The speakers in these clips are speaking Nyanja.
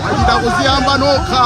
Mwachita kuziyamba nokha.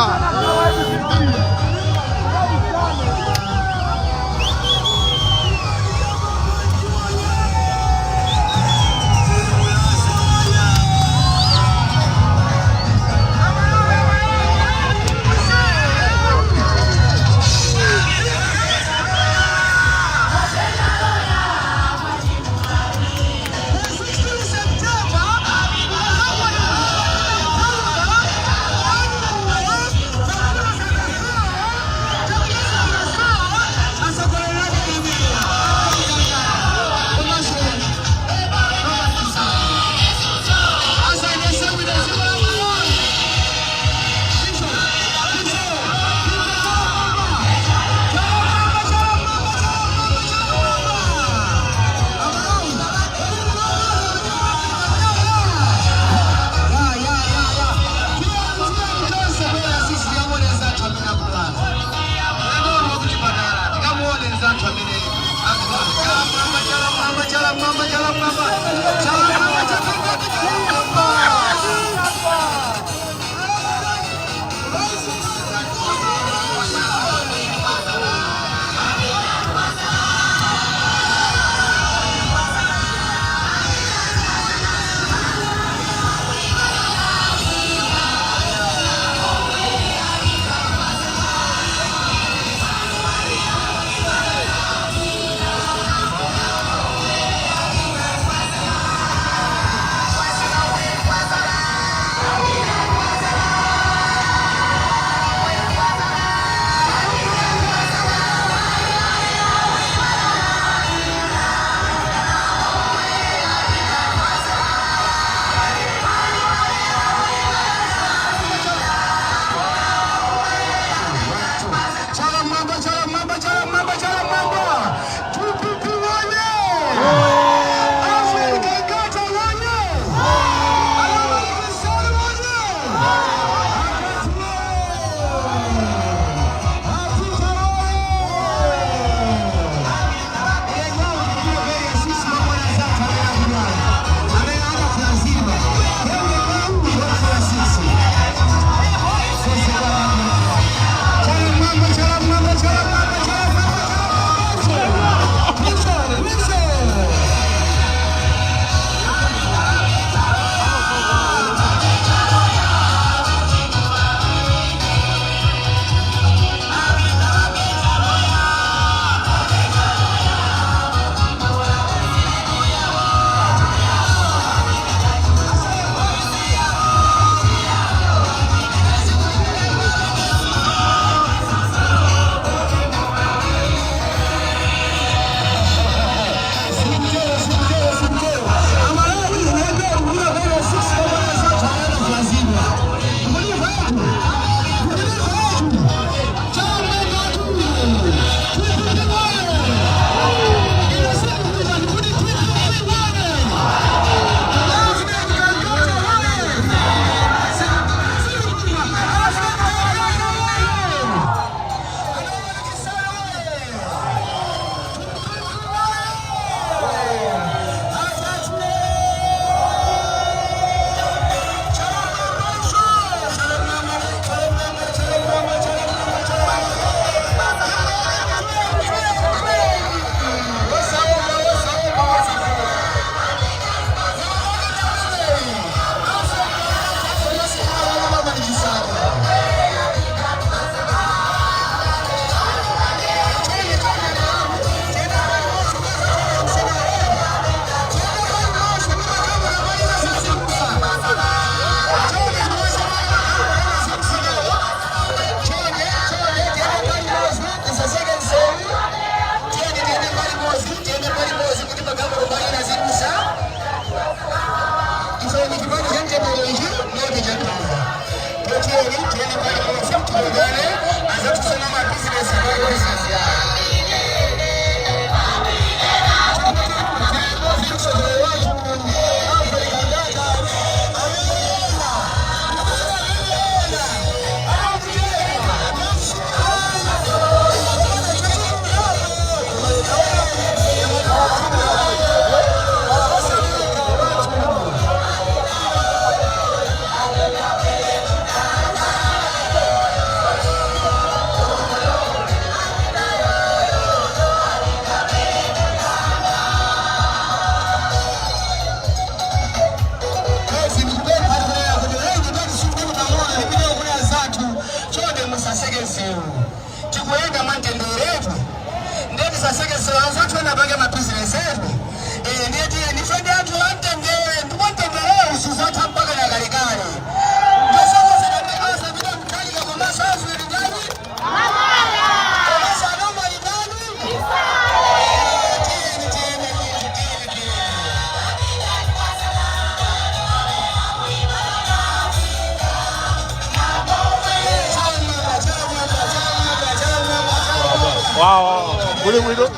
Wow. Kuli bwino.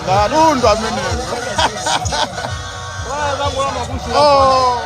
Katundu ameneyo. Oh.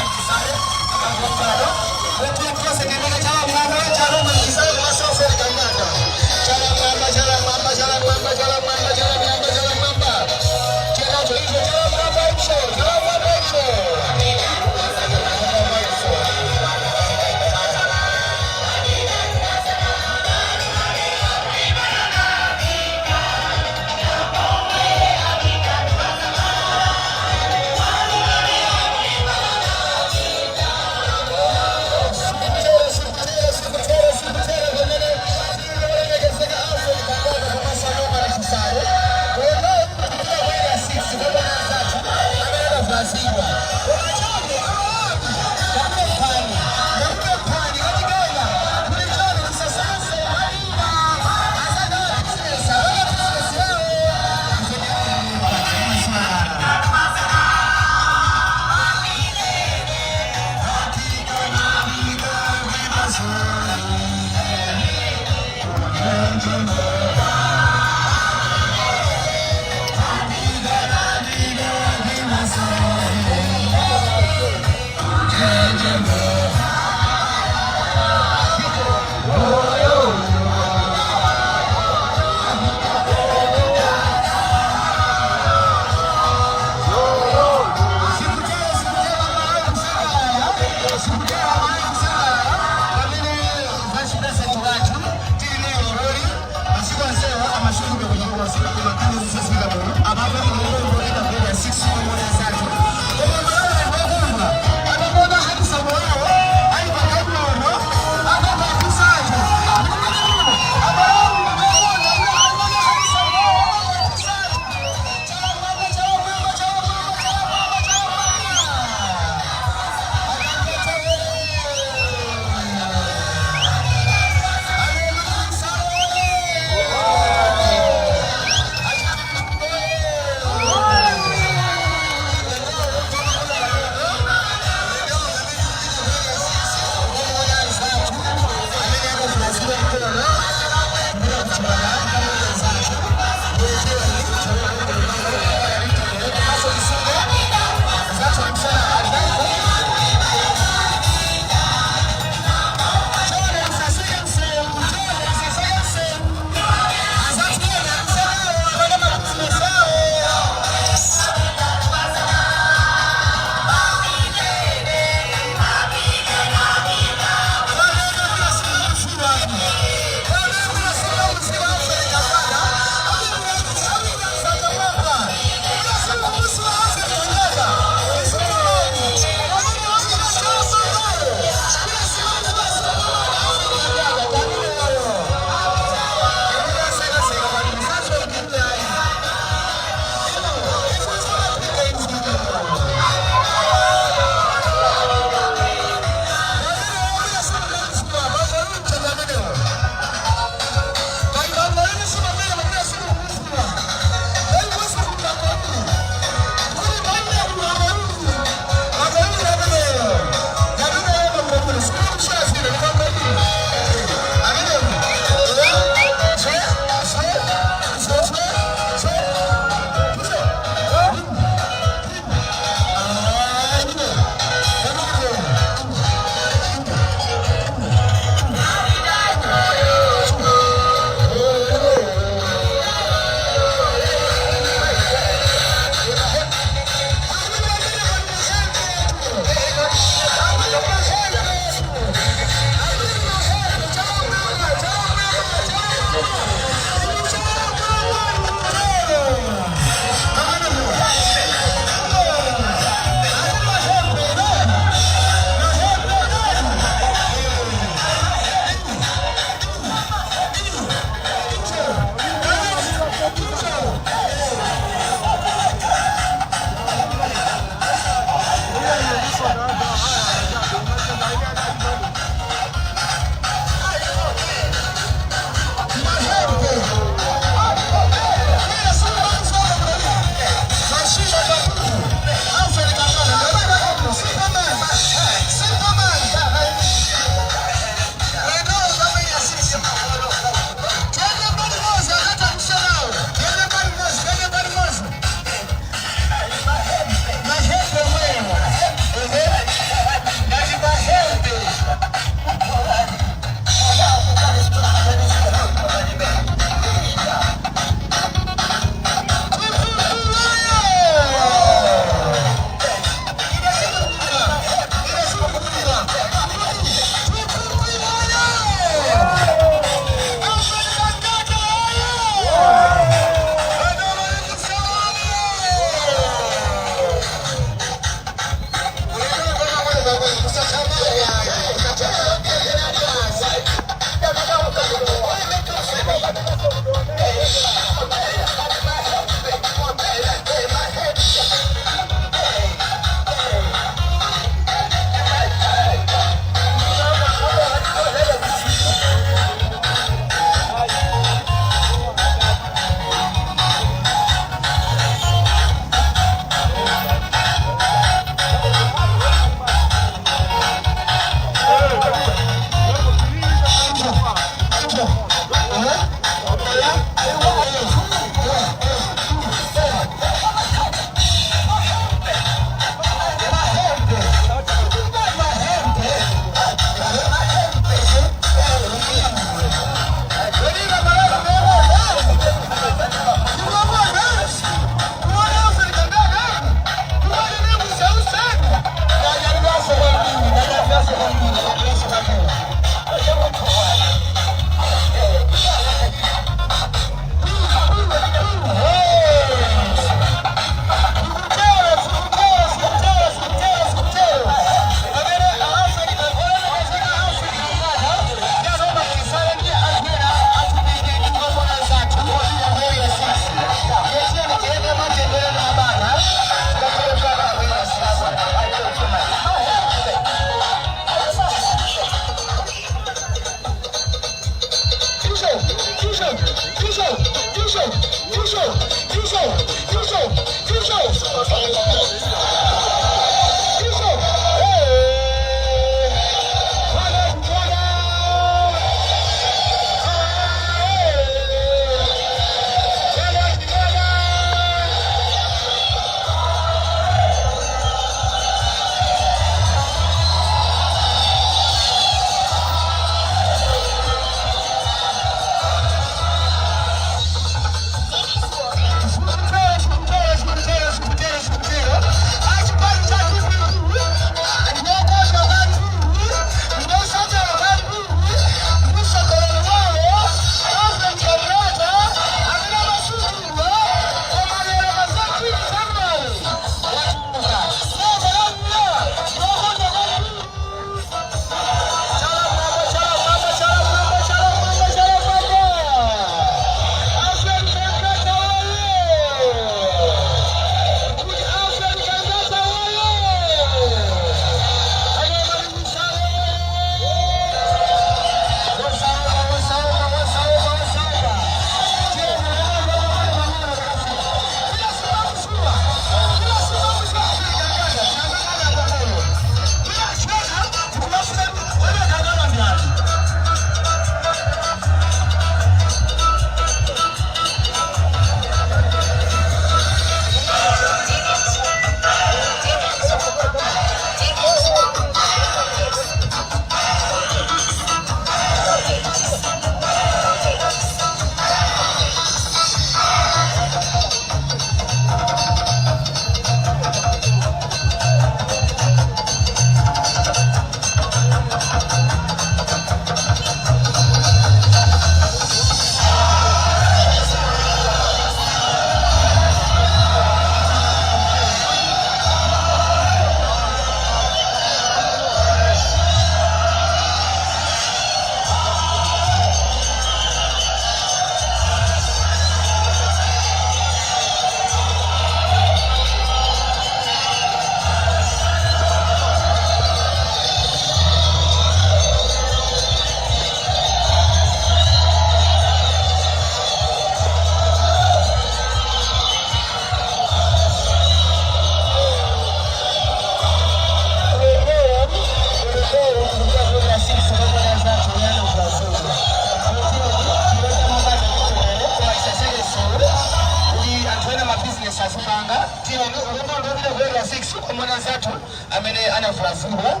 Area 6 komona zathu amene anavulazidwa.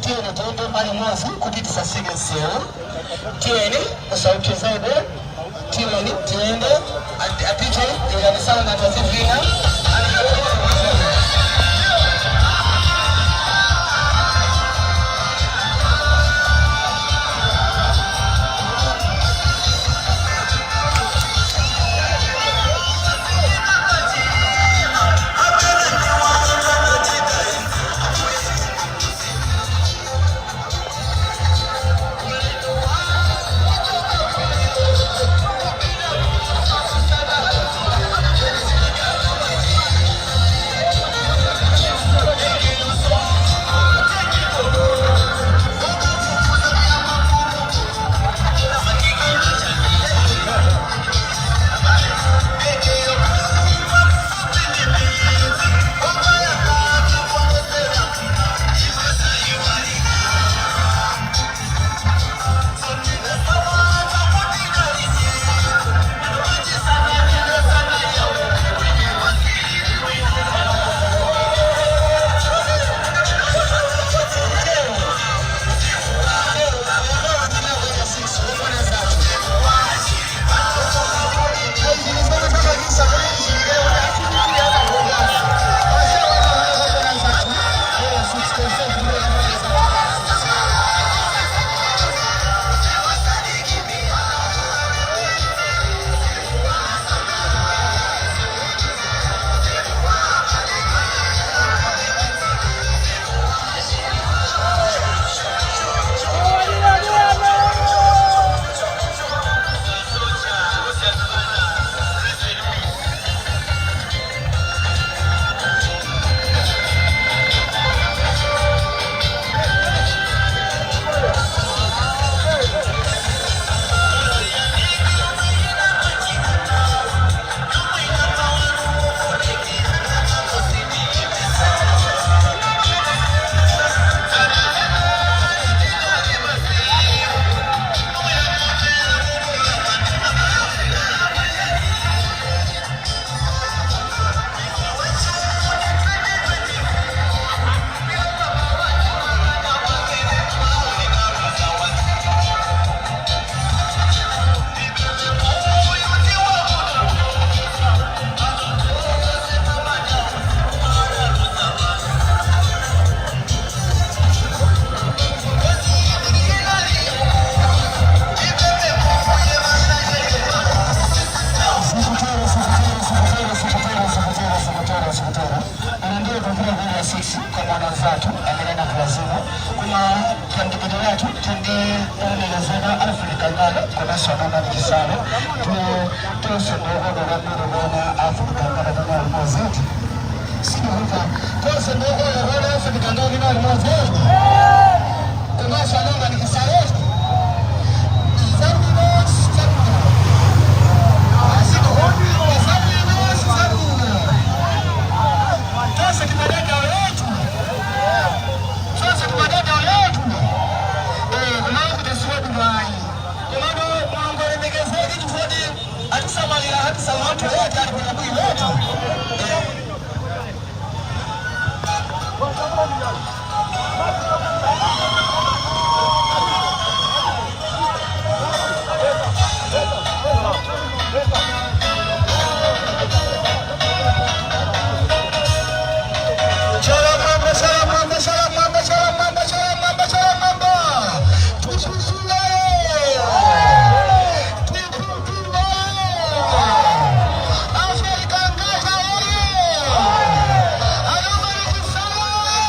Tiyeni tiyende mbali imodzi kuti tisasike msewu. Tiyeni, musaupsezedwe. Tiyeni tiyende apiche ikanisana na tazivina. Sikutero, sikutero, sikutero, sikutero, sikutero, sikutero, sikutero. Ino ndiyo kupita ku Area 6 kwa mwana zathu amene anavulazidwa, kuma kandikiti lathu tindi olemekezeka Alfred Gangata komanso anamani Chisale. Tonse ndiokoka kwambiri kuona Alfred Gangata tuna limodzi. Sikukuta tonse ndiokoka kuona Alfred Gangata tuna limodzi komanso anamani Chisale. Zabwino, zabwino. Tonse timadada wetu, tonse timadada wetu kumalo kuti siwadulwayi komano Mulungu alemekezeke chifukwa atisamalira, atisamala anthu eti ali bwinobwino wetu. Chala mwamba, chala mwamba, chala mwamba, chala mwamba, chala mwamba, chala mwamba. Tukutuwe. Tukutuwe. Afrika ngata oye. Anamani Chisale.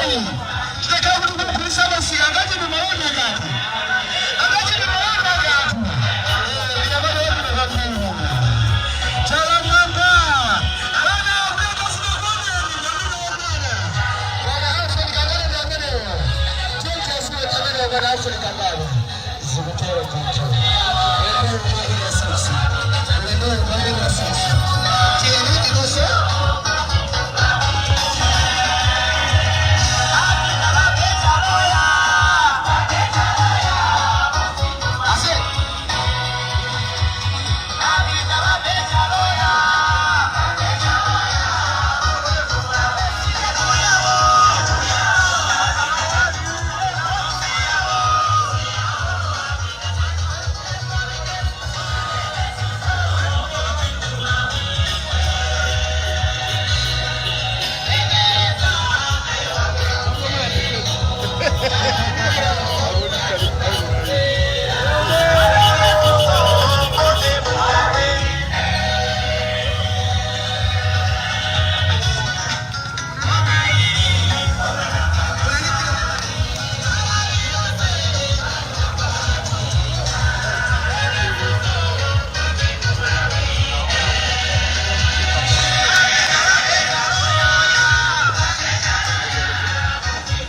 Weni titakhala kuti kumugulisa masika angachedwe maona kati, angachedwe maona kati. Nyamata wabwino kwambiri. Chala mwamba bwana akuyeka sinakuoneni nyamata wabwana bwana Alfred Kangale ndi ameneyo. Tiyentasiwe ameneyo bwana Alfred Kangale. Zikutero ndithu. Ulendo mwa area 6, ulendo mwa area 6, tiyeni tinonse. Ase.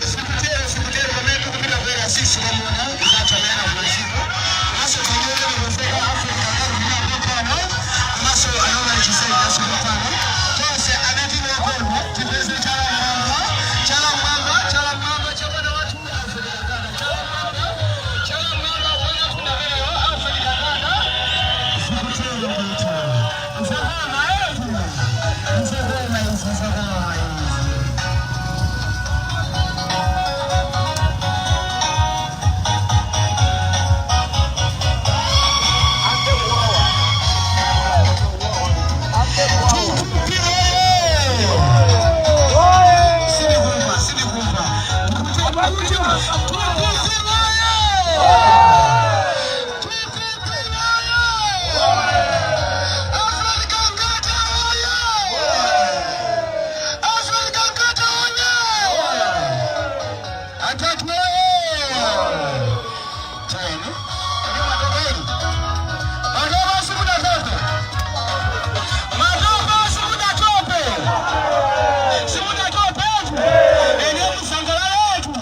Sikutero, sikutero. Pamene tikupita ku area 6 kwamuna zathu amene anakulaziko komanso tinyere kufika Africa ngati pano komanso anaona chisai pano tonse anatini okondwa tipeze chala mwamba, chala mwamba, chala mwamba chabwana wathu Alfred Kangana. Chala mwamba, chala mwamba bwana wathu ameneyo Alfred Kangana. Sikutero ndithu. Msakoma yetu, msakoma izi, msakoma izi. Sinikumva, sinikumva. Matope simunatope, simunatope ene musangalaletu.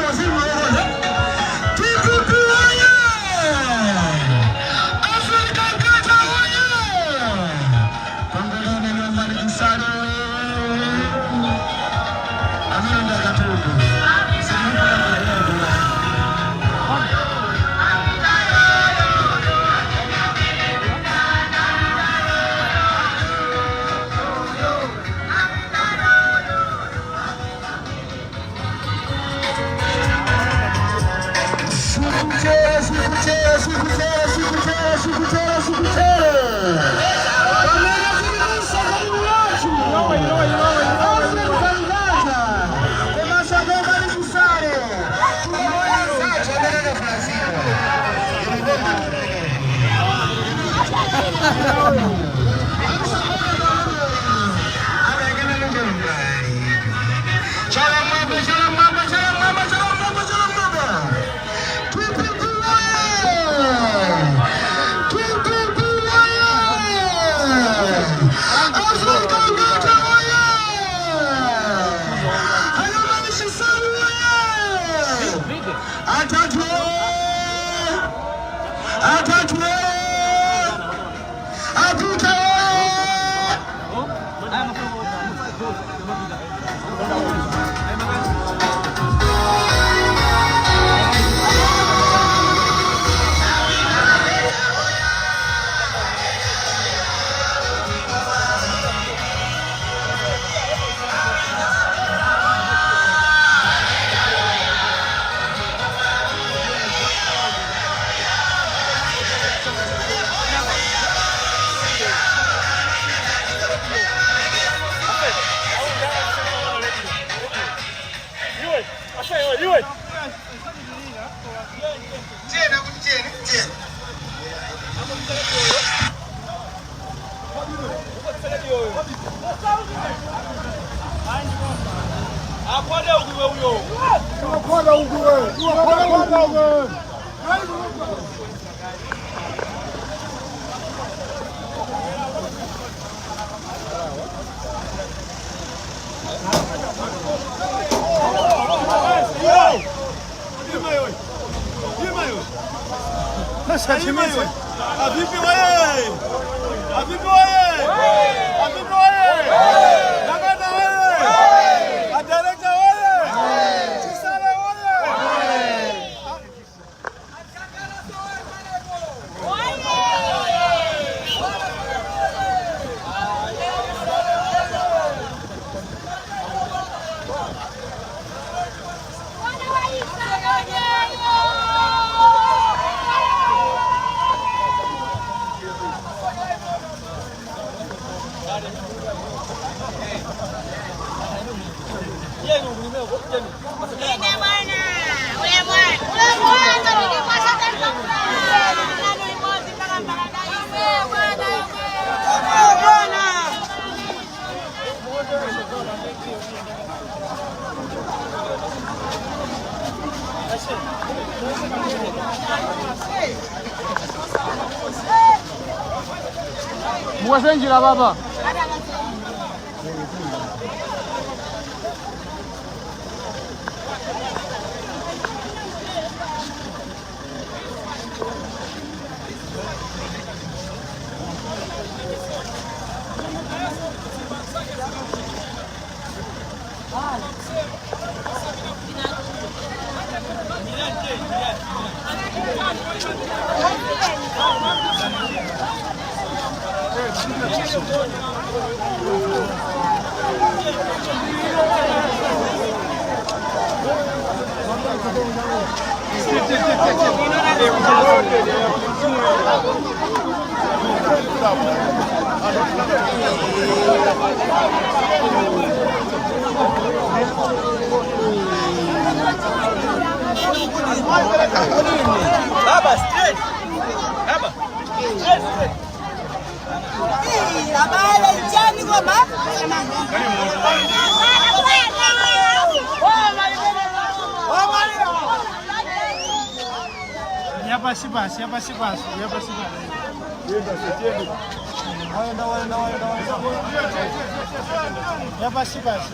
Wazimu. TPP oye! Afrika Nkata oye! Kongolini nyumbani Kisale oye! Amina Ndakatundu. Simuko. Sikuchere, sikuchere, sikuchere, sikuchere, sikuchere, sikuchere. Pamene tili karibu wachu. Afrika Ngata. Komasabeka ni kusale. Tumoya sacha mbele Brazil. Chala mwamba, chala mwamba, chala mwamba, chala mwamba, chala mwamba. TPP oye! TPP oye! Afrika Ngata oye! Hayomani Shisalu oye! Atatu oye! Atatu oye! Apita oye! Tena kuti tena tena. Ine bwana, we bwana. Ule mwanzo nilipasha bwana. Muwasenjira baba. Baba, straight. Baba, straight, straight. Abale njani ngoma? Yapasi pasi, yapasi pasi, yapasi pasi. Yapasi pasi.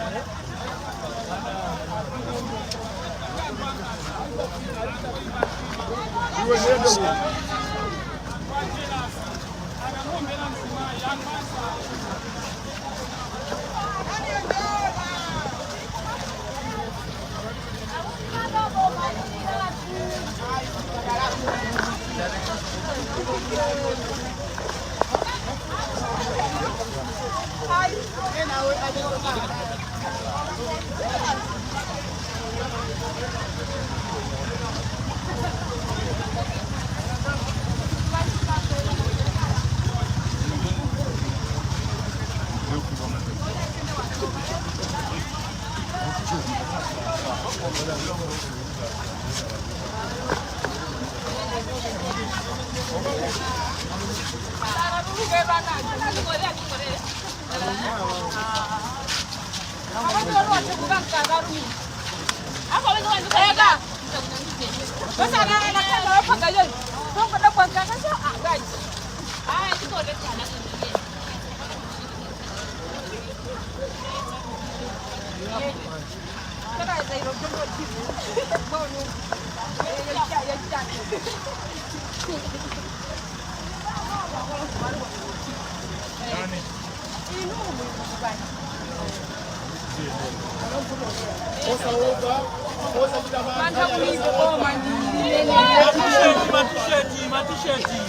Matisheti, matisheti.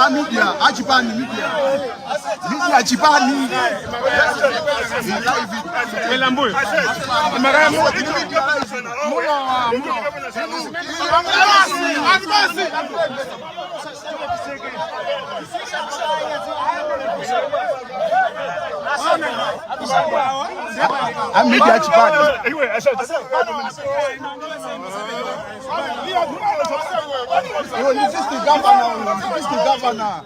Media, Achipani media. Media Achipani. Media Achipani. Iwe ni district governor, district governor.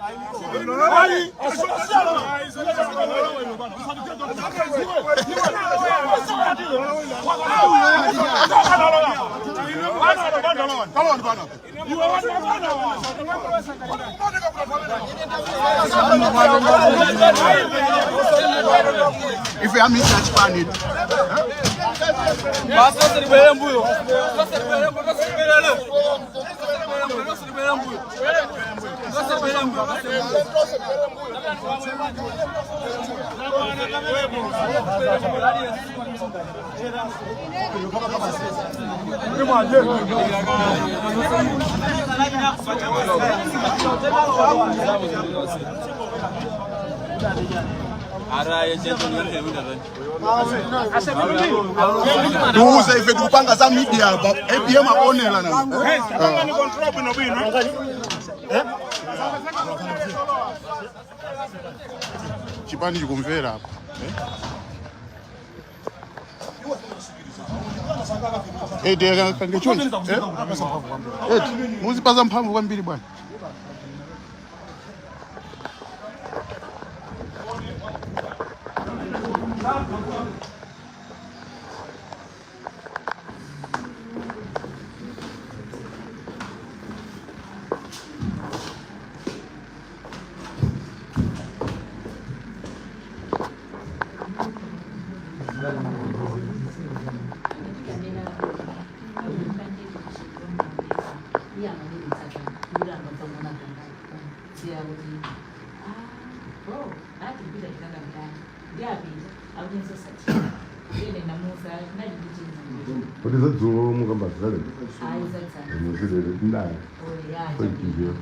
If you are media Achipani. Basi sasa libwele mbuyo. Sasa libwele mbuyo, sasa libwele leo. Sasa libwele mbuyo. Sasa libwele mbuyo. Sasa libwele mbuyo. Tiuze ife tikupanga za media apa APM akuonera na chipani chikumvera apa. Eti kange chonchi eti muzipaza mphamvu kwambiri bwana. Kuti zadzulo mukamba zalero muzilere ndani kwentiyo.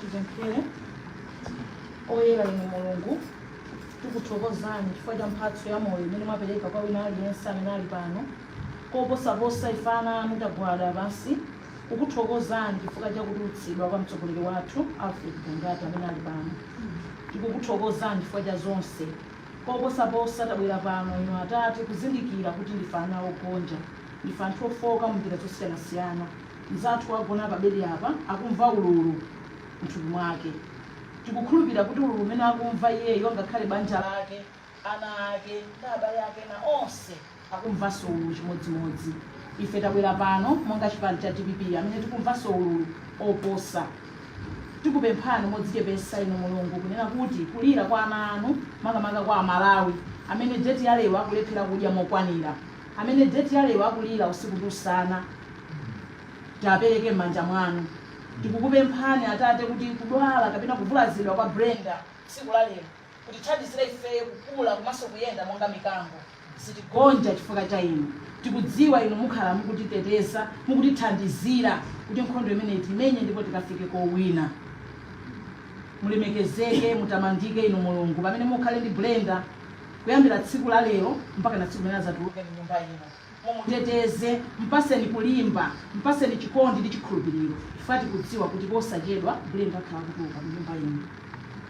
Tipemphere. Oyera inu Mulungu, tikuthokozani chifukwa cha mphatso ya moyo imene mwapereka kwa wina aliyense amene ali pano. Koposaposa ife ana anu tagwada pansi kukuthokozani chifukwa cha kutulutsidwa kwa mtsogoleri wathu Alfred Gangata amene ali pano. Tikukuthokozani chifukwa cha zonse. Koposaposa tabwera pano inu Atate kuzindikira kuti ndife ana ogonja, ndife anthu ofoka munjira zosiyanasiyana. Mzathu wagona pa bedi apa akumva ululu mthupi mwake. Tikukhulupirira kuti ululu umene akumva iyeyo, ngakhale banja lake, ana ake ndi abale ake ena onse akumvanso ululu chimodzimodzi. Ife tabwera pano monga chipani cha dpp amene tikumvanso ululu oposa. Tikupemphani modzichepesa inu Mulungu kunena kuti kulira kwa ana anu, makamaka kwa Amalawi amene deti ya lero akulephera kudya mokwanira, amene deti ya lero akulira usiku ndi usana, tiapereke m'manja mwanu. Tikukupemphani Atate kuti kudwala kapena kuvulazidwa kwa Brenda tsiku la lero kutithandizire ifeyo kukula komanso kuyenda monga mikango. Sitigonja chifukwa cha inu. Tikudziwa inu mukhala mukutiteteza, mukutithandizira kuti nkhondo imeneyi timenye ndipo tikafike kowina. Mulemekezeke, mutamandike inu Mulungu pamene mukhale ndi Brenda kuyambira tsiku la lero mpaka na tsiku limene adzatuluke m'nyumba ino. Mumuteteze, mpaseni kulimba, mpaseni chikondi ndi chikhulupiriro chifukwa tikudziwa kuti posachedwa Brenda akhala akutuluka m'nyumba ino.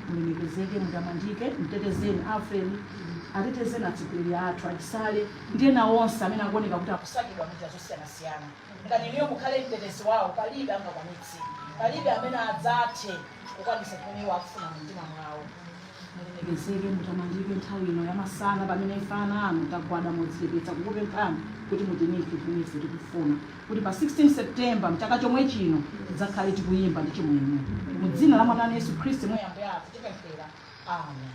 Mulemekezeke, mutamandike, mtetezeni Alfred, atetezeni atsogoleri athu achisale ndi ena onse amene akuoneka kuti akusakidwa m'njira zosiyanasiyana. Ngati inuyo mukhale mtetezi wawo, palibe angakwanitse, palibe amene adzathe kukwanitsa chimene iwo akufuna mumtima mwawo. Mulemekezeke, mutamandike nthawi ino yamasana pamene ife ana anu tagwada modzichepetsa kukupemphani kuti mutinike chimene ife tikufuna kuti pa 16 September mchaka chomwe chino tidzakhale tikuyimba ndi chimwemwe. Mu dzina la mwana wanu Yesu Khristu yemwe Ambuye athu tipemphera. Amen.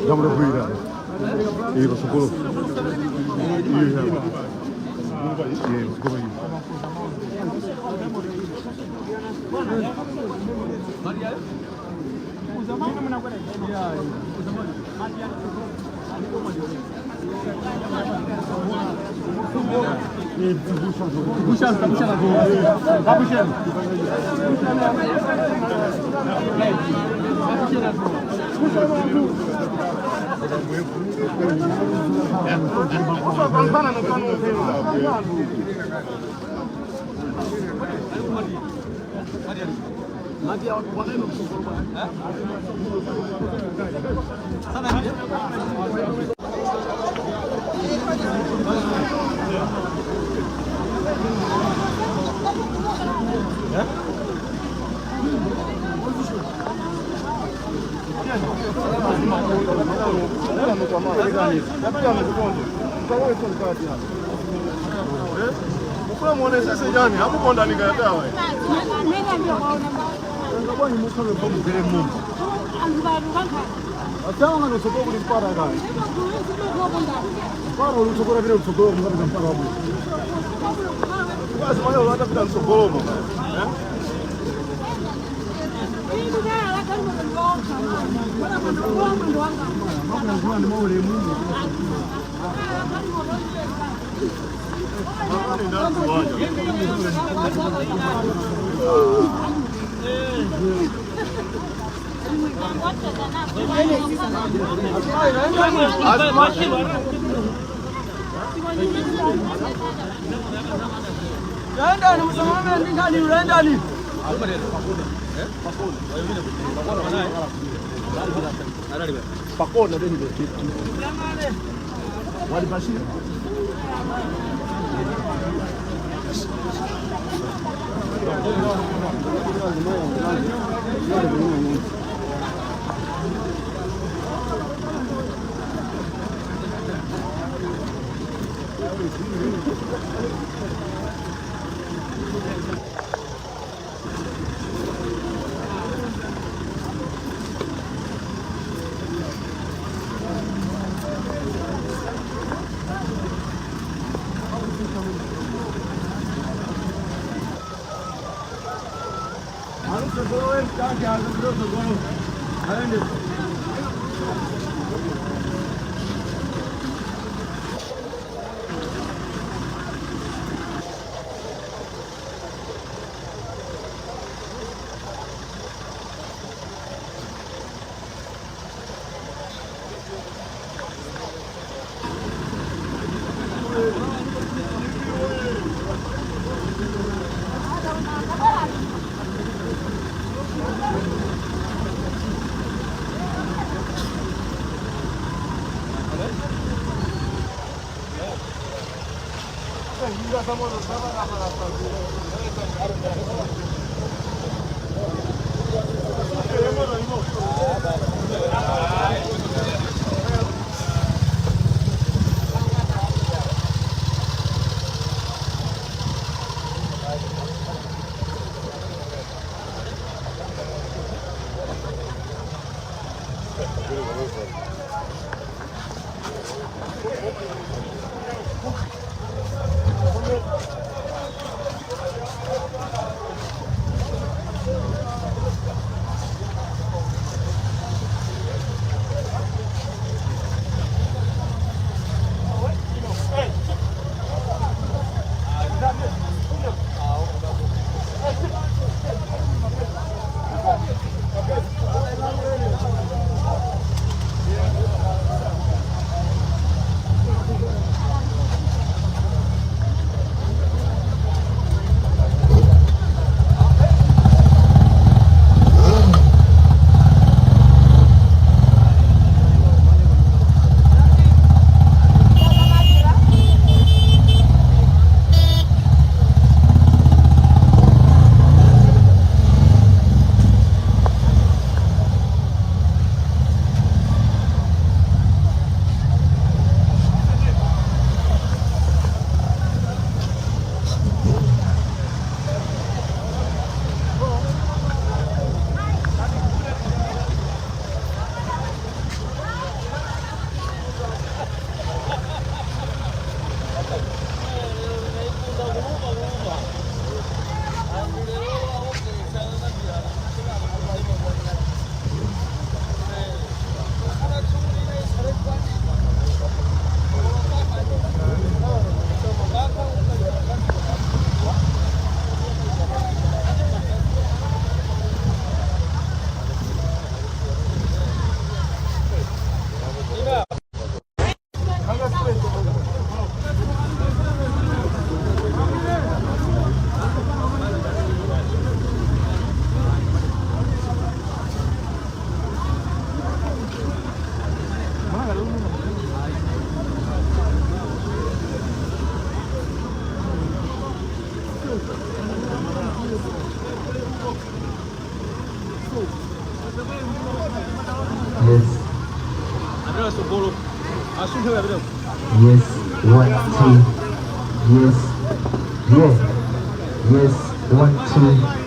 Ndamulakwira. Eh, basokolo. Eh, eh, basokolo. Yes. Yes. 1, 2. Yes. Yeah. Yes. 1, 2.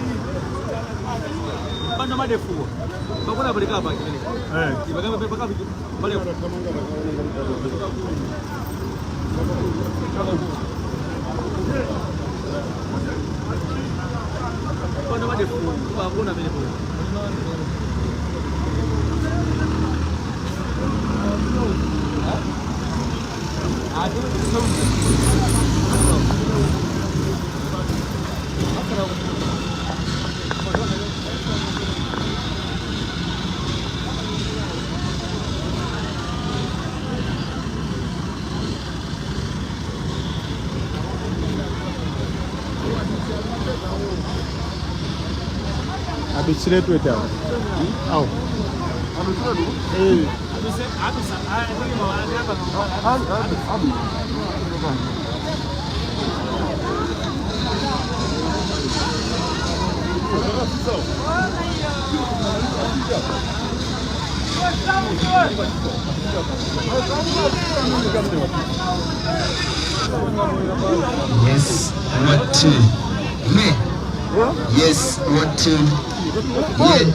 Adutsiretwete awo. Awo. Yes, 1, 2. Me. Yes, 1, 2. Yeah.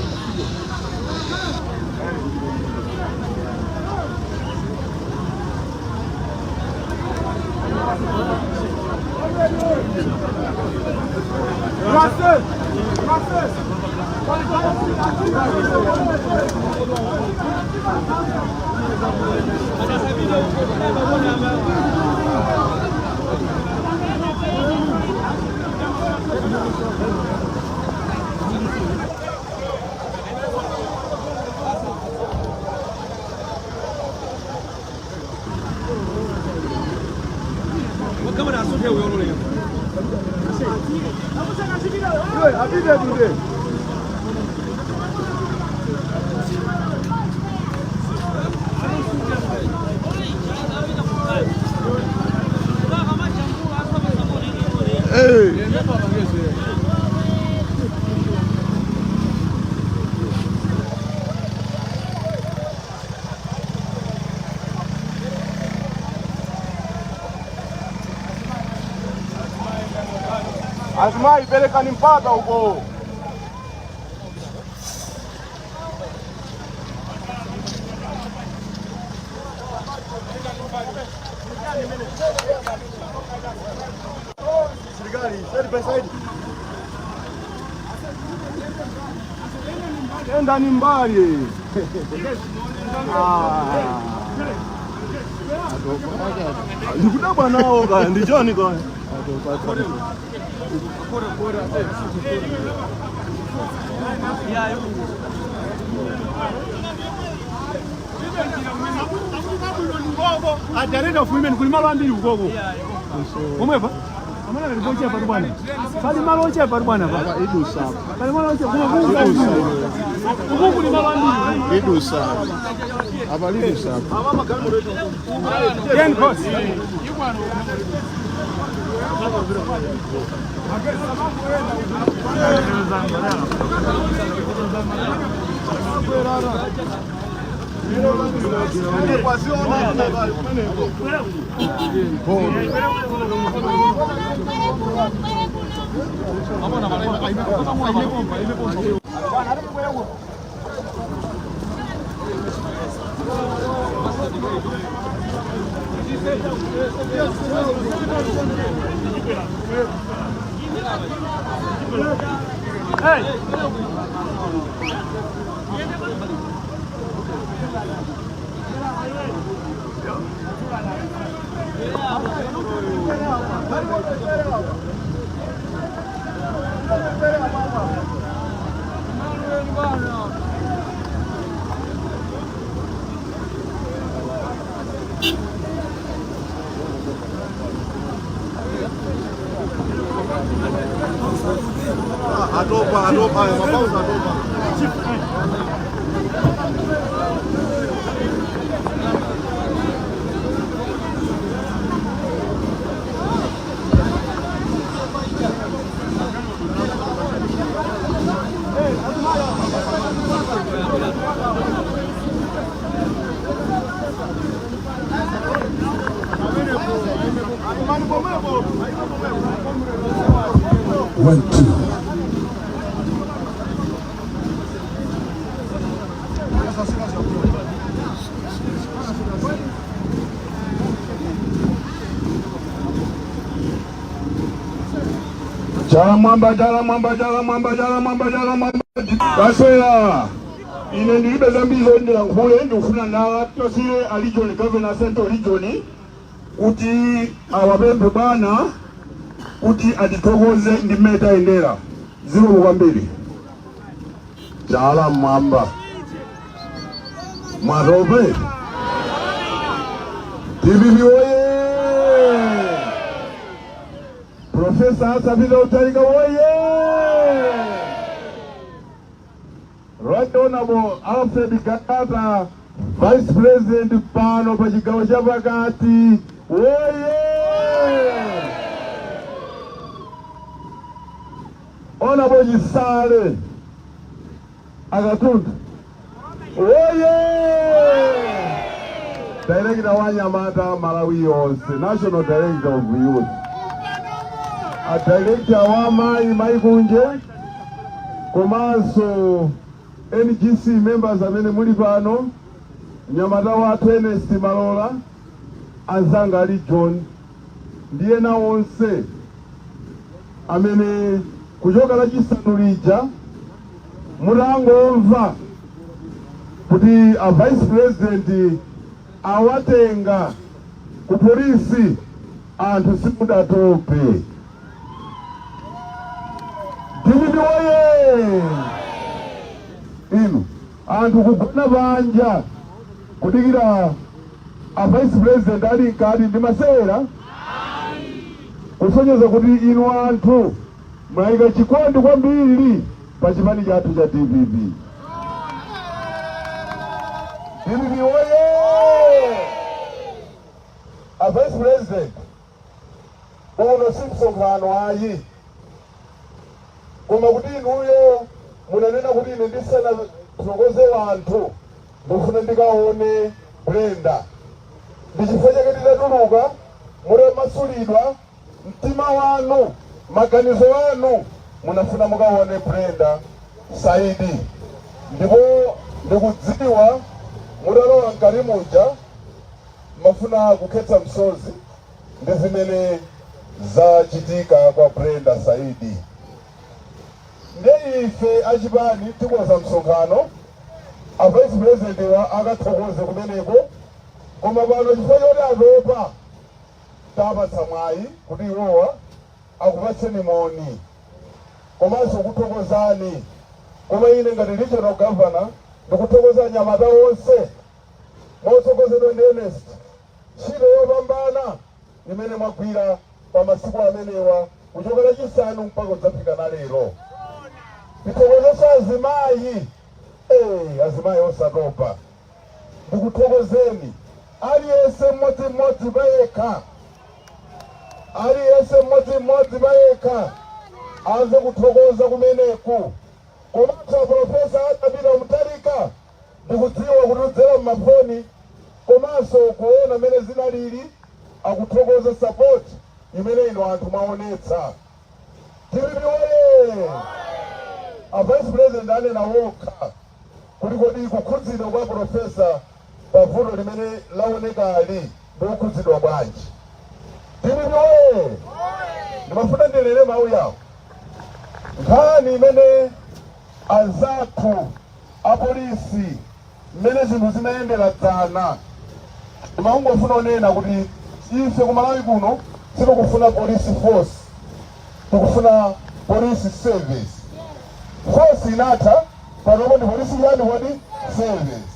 Azimai pelekani mpaka huko. Serikali, side by side. Enda ni mbali. Ah. Ndikudabwa nawo kaya ndichoni kaya. Ajarenda fuime kuli malo ambiri ukoko. Omwepa? Amana ali boche pa bwana. Pali malo oche pa bwana pa. Idusa. Pali malo oche kuma kungu. Uku kuli malo ambiri. Idusa. Apa lidusa. Ten course. Atopa, atopa, mabauza atopa. One, two. Chala mwamba, chala mwamba, chala mwamba, chala mwamba, chala mwamba. Kaswera. Ine ndilibe zambiri zondilankhule ndikufuna ndala tosile a region governor central region kuti awapemphe bwana kuti atithokoze ndi mmene tayendera. Zikomo kwambiri. Chala mwamba. Mwatope. DPP oye! Profesa Arthur Peter Mutharika oye! Right Honorable Alfred Gangata, Vice President pano pa chigawo cha pakati oye! Honorable Chisale akatundu oye, director wa anyamata Malawi yonse, national director of youth, a director wa mayi Maikunje, komanso NGC members amene muli pano, mnyamata wathu Ernest Malola, anzanga ali John ndi ena onse amene kuchoka Lachisanu lija mutangomva kuti a vice president awatenga ku polisi, anthu simudatope. DPP woye! Inu anthu kugona panja kudikira a vice president ali mkati ndi masewera, kusonyeza kuti inu anthu mwayika chikondi kwambiri pa chipani chathu cha DPP. DPP woye! A vice president, uno si msonkhano ayi, koma kuti inuyo munanena kuti ine ndisanathokoze wanthu ndikufuna ndikaone Brenda. Ndi chifukwa chake titatuluka mutamasulidwa, mtima wanu, maganizo anu munafuna mukaone Brenda Saidi, ndipo ndikudziwa mutalowa mkati muja mafuna kukhetsa msozi ndi zimene zachitika kwa Brenda Saidi. Ndiye ife achipani tikonza msonkhano, a vice president wa akathokoze kumeneko, koma pano chifukwa choti atopa tapatsa mwayi kuti iwowa akupatseni moni komanso kuthokozani. Koma ine ngati regional governor ndikuthokoza anyamata onse motsogozedwa ndi Ernest, ntchito yopambana imene mwagwira pa masiku amenewa kuchoka Lachisanu mpaka kudzafika na lero. Tithokozenso azimayi, azimayi osatopa, ndikuthokozeni aliyense mmodzimmodzi payekha, aliyense mmodzimmodzi payekha amve kuthokoza kumeneku. Komanso Professor Arthur Peter Mutharika, ndikudziwa kuti kudzera mmafoni komanso kuona mmene zinalili akuthokoza support imene inu anthu mwaonetsa. DPP woye! A vice president anena wokha kuti kodi kukhudzidwa kwa professor pa vuto limene laonekali ndi kukhudzidwa bwanji. DPP woye! Ndimafuna ndinene mawu yawo, nkhani imene anzathu apolisi mmene zinthu zinayendera dzana. Ndimangofuna kunena kuti ife ku Malawi kuno sitikufuna police force, tikufuna police service. Force inatha, panopo ndi police yani kodi? Service.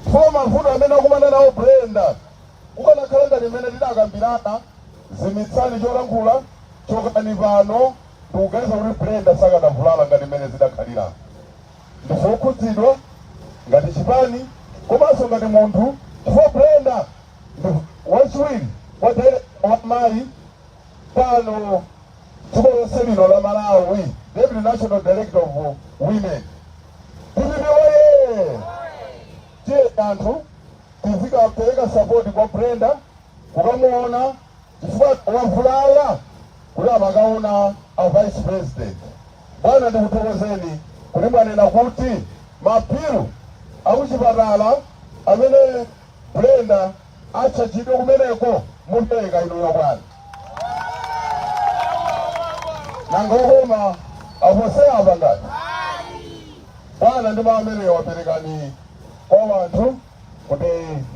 Chifukwa mavuto amene akumana nawo Brenda, kukanakhala ngati mmene tidakambirana, zimitsani cholankhula, chokani pano, ndikuganiza kuti Brenda sakanavulala ngati mmene zidakhalira. Ndife okhudzidwa ngati chipani komanso ngati munthu, chifukwa Brenda ndi wachiwiri kwa director wa mayi pano dziko lonse lino la Malawi, deputy national director of women. DPP woye! Tiye anthu tizikapereka support kwa Brenda kukamuona, chifukwa wavulala kuti amakaona a vice president. Bwana, ndikuthokozeni kuti mwanena kuti mabilu akuchipatala amene Brenda atchajidwe kumeneko mupereka inuyo bwana. Nanga okoma apose apa ngati bwana ndi mawu ameneyo waperekani kwa wanthu kuti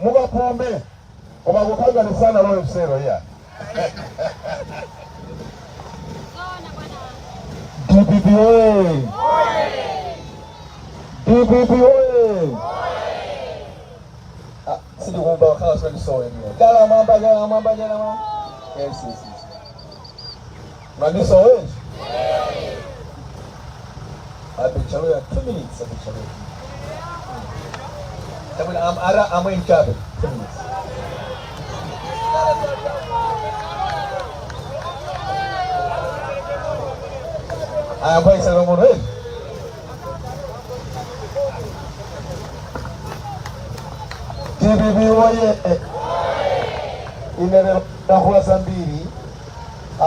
mukapume, koma kukhala ngati sanalowe msero iya. DPP oye! DPP oye! Ah, sindikumva wakhala sindisowe niyo. Chala mwamba, chala mwamba, chala mwamba. Yes. Mwandisowe? Abichaluya 2 minutes, abichaluya. Chabwino, am ara amwe nchabe 2 minutes. Ayakwayisa pang'ono eti. DPP woye! Ine lero ndalankhula zambiri,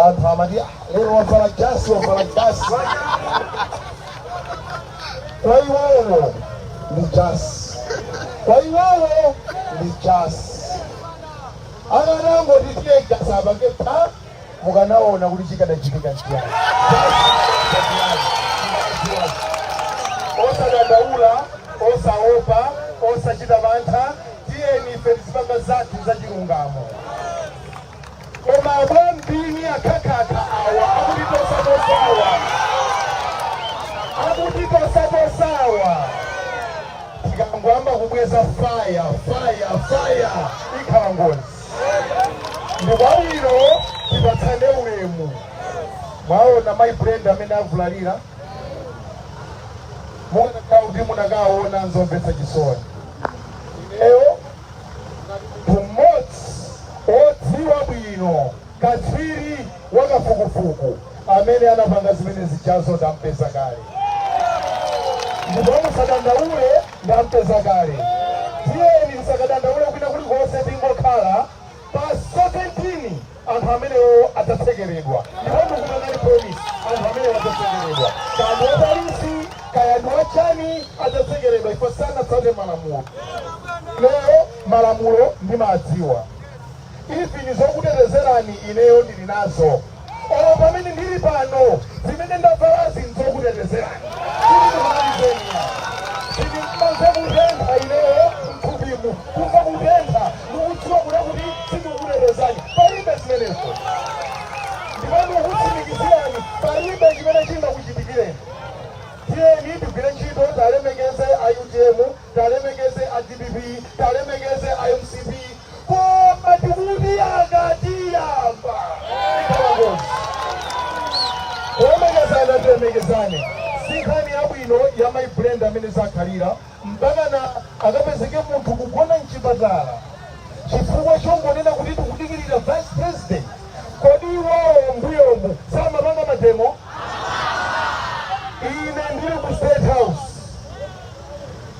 anthu amati, "Ah, lero wavala jasi, wavala jasi." Kwa iwowo ndi jasi, kwa iwowo ndi jasi. Akanangoti teargas apange pa, mukanaona kuti chikadachitika nchiyani. Osadandaula, osaopa, osachita mantha. Tiyeni ife tizipanga zathu zachilungamo. Koma abwambini akhakhakha awa akuti tosatosawa, akuti tosatosawa, tikangoyamba kubweza fire, fire, fire, ikhala ngozi. Ndikwabwino tipatsane ulemu. Mwaona mayi Brenda amene avulalira, mukanakhala kuti munakaona, nzomvetsa chisoni. Ineyo munthu mmodzi odziwa bwino, katswiri wakafukufuku, amene anapanga zimene zijazo ndampeza kale, ndipo musadandaule, ndampeza kale. Tiyeni tisakadandaule kwina kulikonse, tingokhala pa 17, anthu amenewo adzatsekeredwa. Ndipo ndikupangani promise, anthu amenewo adzatsekeredwa, kaya ndi wapolisi, kaya ndi wachani, adzatsekeredwa ifo sanatsate malamulo. Ineyo malamulo ndimadziwa, even zokutetezerani ineyo ndili nazo. Olo pamene ndili pano, zimene ndavalazi nzokutetezerani kuti ndikumalizeni. Sindimamva kutentha ineyo mthupimu, kumva kutentha ndikudziwa kuda kuti sindikukutetezani, palibe zimenezo. Ndipo ndikukutsimikizirani, palibe chimene chingakuchitikireni. Tiyeni tigwire ntchito, talemekeze a UTM, talemekeze a DPP, talemekeze a MCP, koma tikuti akatiyamba ikhala ngozi. Kulemekezana, tilemekezane. Si nkhani yabwino ya mayi Brenda amene zakhalira mpakana akapezeke munthu kugona mchipatala chifukwa chongonena kuti tikudikirira vice president. Kodi iwowo mbuyomu samapanga mademo? Ine ndili ku State House,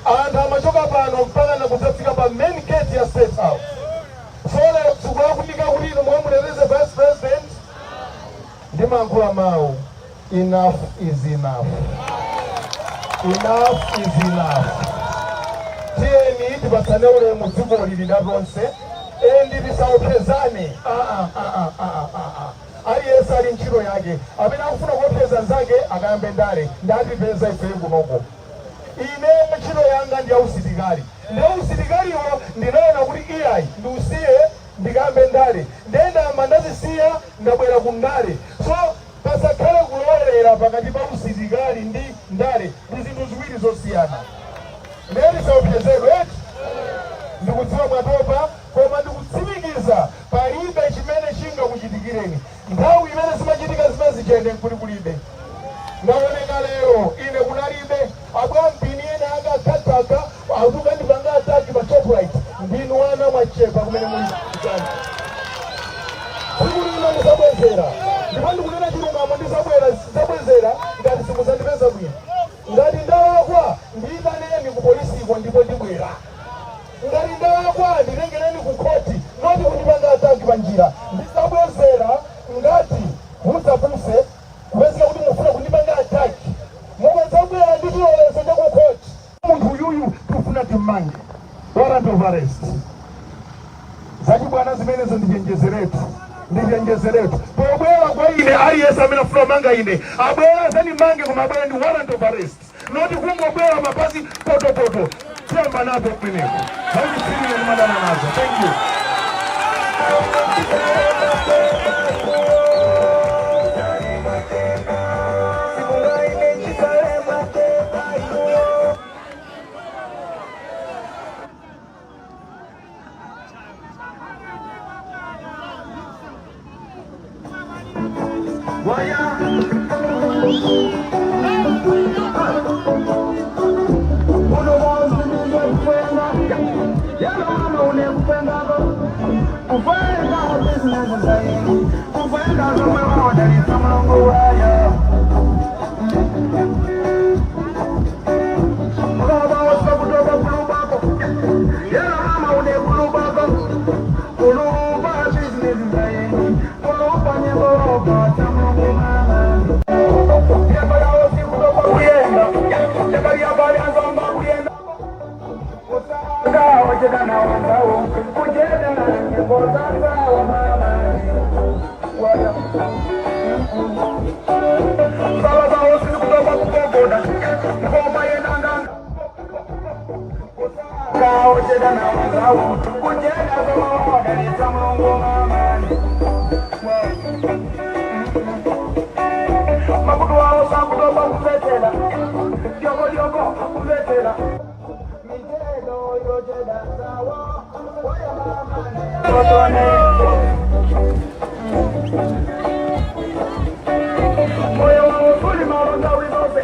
anthu amachoka pano mpaka nakudzafika pa main gate ya State House. So lero zikulakwika kuti inu mukamuteteze vice president? Ndimayankhula mawu, enough is enough, enough is enough. Tiyeni tipatsane ulemu, dziko lili latonse, and tisaopsezane. Ah, ah, ah, ah, ah, ah, ah. Aliyense ali ntchito yake. Amene akufuna kuopseza nzake akayambe ndale, ndatipeza ifeyo kunoko. Ine ntchito yanga ndi yausitikali, ndi usitikaliwo ndinaona kuti iyayi, ndiusiye ndikambe ndale, ndiye ndayamba ndazisiya, ndabwera ku ndale. So pasakhale kulowelera pakati pa usitikali ndi ndale, ndi zinthu ziwiri zosiyana. Ndiye tisaopsezedwe eti. Ndikudziwa mwatopa, koma ndikutsimikiza palibe chimene chingakuchitikireni. Nthawi imene zimachitika zimene zichene nkuti kulibe. Ndaoneka lero, ine kunalibe. Abwampini ena akakhakhakha akukandipanga attack pa Shoprite, ndinu ana mwachepa kumene muli chani. Tsiku lino ndizabwezera, ndipo ndikunena chilungamo, ndizabwera, ndizabwezera ngati simuzandipeza bwino. Ngati ndalakwa, ndiyitaneni ku polisiko ndipo ndibwera. Ngati ndalakwa, nditengereni ku khoti, not kundipanga attack pa njira. Ndizabwezera ngati mudzapuse kupezeka kuti mufuna kundipanga attack, mukadzabwera ndi chilolezo cha ku khoti. Munthu uyuyu tikufuna timmange, warrant of arrest. Zachibwana zimenezo, ndichenjezeretu, ndichenjezeretu. Pobwera kwa ine, aliyense amene afuna kumanga ine abwera azandimange, koma abwera ndi warrant of arrest, not kungobwera mapazi potopoto. Tiyamba napo kumeneko, zauchitsiru ndimadana nazo. Thank you. Kujenda zomawadalitsa Mulungu mamani. Makutu wawo sakutopa kumvetsera, dyokodyoko kumvetsera mitelo yocheda sawa waya mamane kotone. Moyo wawo suli malo nthawi zonse,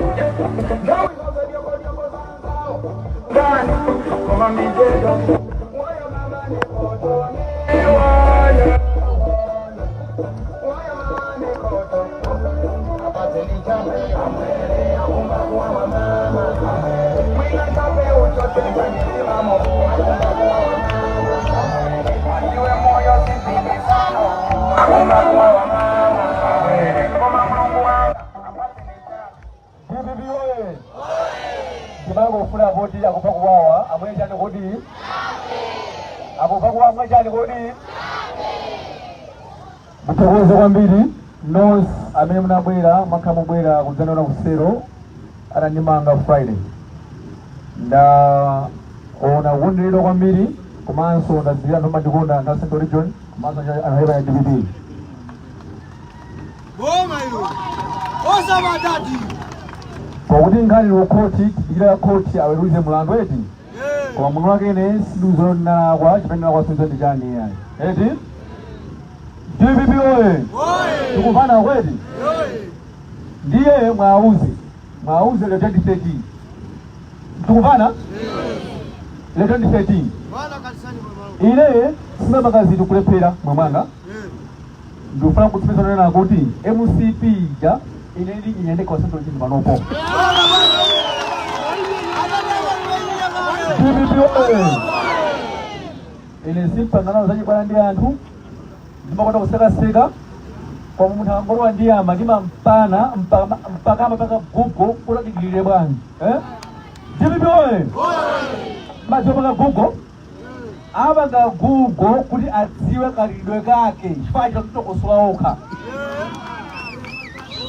nthawi zonse dyokodyoko zanzawo ndani koma mitelo waya mamane kotone waya waya mamane koto DPP oye! Ndimangofuna poti akupha kuwawa amwe chani kodi? Akupha kuwawa amwe chani kodi? Muthokoze kwambiri nonse amene munabwera, mwakhala mubwera kudzandiona kusero atandimanga Friday. Ndaona kukondweredwa kwambiri komanso ndadziwira anthu amandikonda, anthu a Central Region komanso anthu a DPP. Boma ilo. Osabatati. Pakuti nkhani ili kukhoti, tidikira khoti aweruze mlandu, eti? Koma munthu wake ine sindiuza ndinalakwa, chimene ndalakwa ndi chani iyayi, eti? DPP oye! Tikumvana kweti? Ndiye mwauze, mwauze lero 2013, tikumvana? Lero 2013 ine simapanga zinthu kulephera mwamwanga. Ndikufuna kutsimikiza kunena kuti MCP ija ine ndi inyendeka wa Central Region panopo. DPP oye! Ine simpangana zachibwana ndi anthu, ndimakonda kusekaseka, koma munthu angolowa ndi ama ndimampana mpaka amapanga Google kuti adikirire bwanji, eh? DPP oye! Madziwa panga Google, apanga Google kuti adziwe kalidwe kake, chifukwa achita kutokosola okha,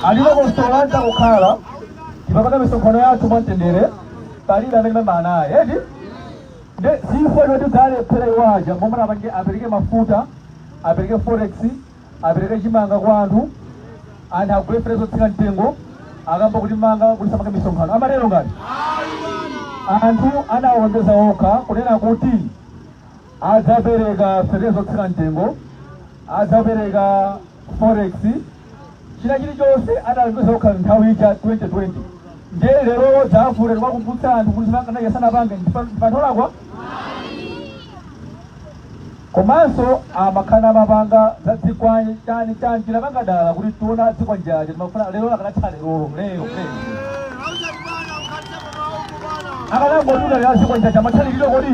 anditokosola ntakukhala tipapanga misonkhano yathu mwamtendere, palibe amene mamba naye, eti? Nde zifo choti dzalephera iwaja momwe apange, apereke mafuta, apereke forex, apereke chimanga kwa anthu, anthu agule fetereza zotsika mtengo, akamba kuti manga kuti samange misonkhano amatero ngati anthu anawalonjeza okha kunena kuti adzapereka fetereza zotsika mtengo, adzapereka forex, china chilichonse analonjeza okha nthawi ija 2020. Ndiye lero dzafute tikuwakumbutsa anthu kuti sanapange ndipantholakwa komanso amakhala amapanga za dzikwanje chani chani, tinapanga dala kuti tiona dzikwanje aja timafuna lero akanatha lerolo lero lero akanangotuta lero dzikwanje aja amathaliriro kodi.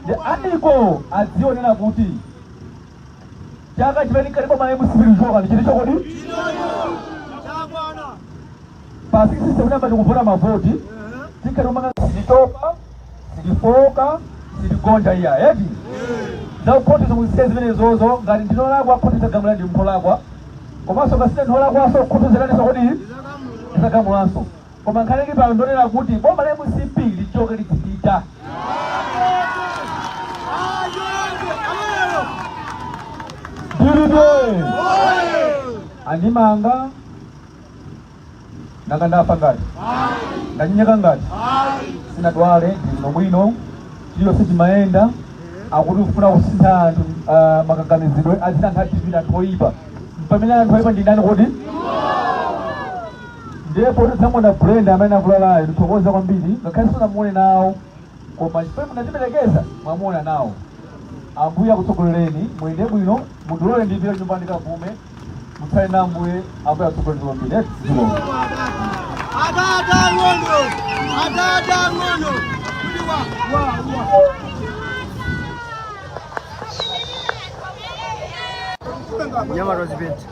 Ndi andiko adzionera kuti chaka chimene kalipo ma MCP lichoka ndi chilicho kodi pa 6 September tikuvota mavoti tikhati kumanga, sititopa, sitifoka, sitigonja iya, eti? Za khoti zomwe zimenezozo, ngati ndinolakwa khoti zagamula ndi mpholakwa, komanso ngati ndinolakwaso khoti zikaniso kodi zagamulanso. Koma nkhani ili pano ndonena kuti boma la MCP lichoke lidzipita. DPP andimanga, nanga ndafa ngati ndanyenyeka ngati sinadwale, ndili bwino, chiliyonse chimayenda. Akuti kufuna kusintha anthu makaganizidwe, azina anthu ativina anthu oyipa, pamene anthu oyipa ndi ndani kodi? Ndipo tidzamuona Brenda amene avulalayo, ndithokoza kwambiri ngakhale simunamuone nawo, koma chifukwa munaziperekeza mwamuona nawo. Ambuye akutsogolereni, muyende bwino, mundilole ndipite nyumba ndikapume. Mutsale na Ambuye, Ambuye akutsogolereni kwambiri. Zikomo. Atata ng'ono. Atata ng'ono. Kuti wa wa wa. Nyama rozipeti.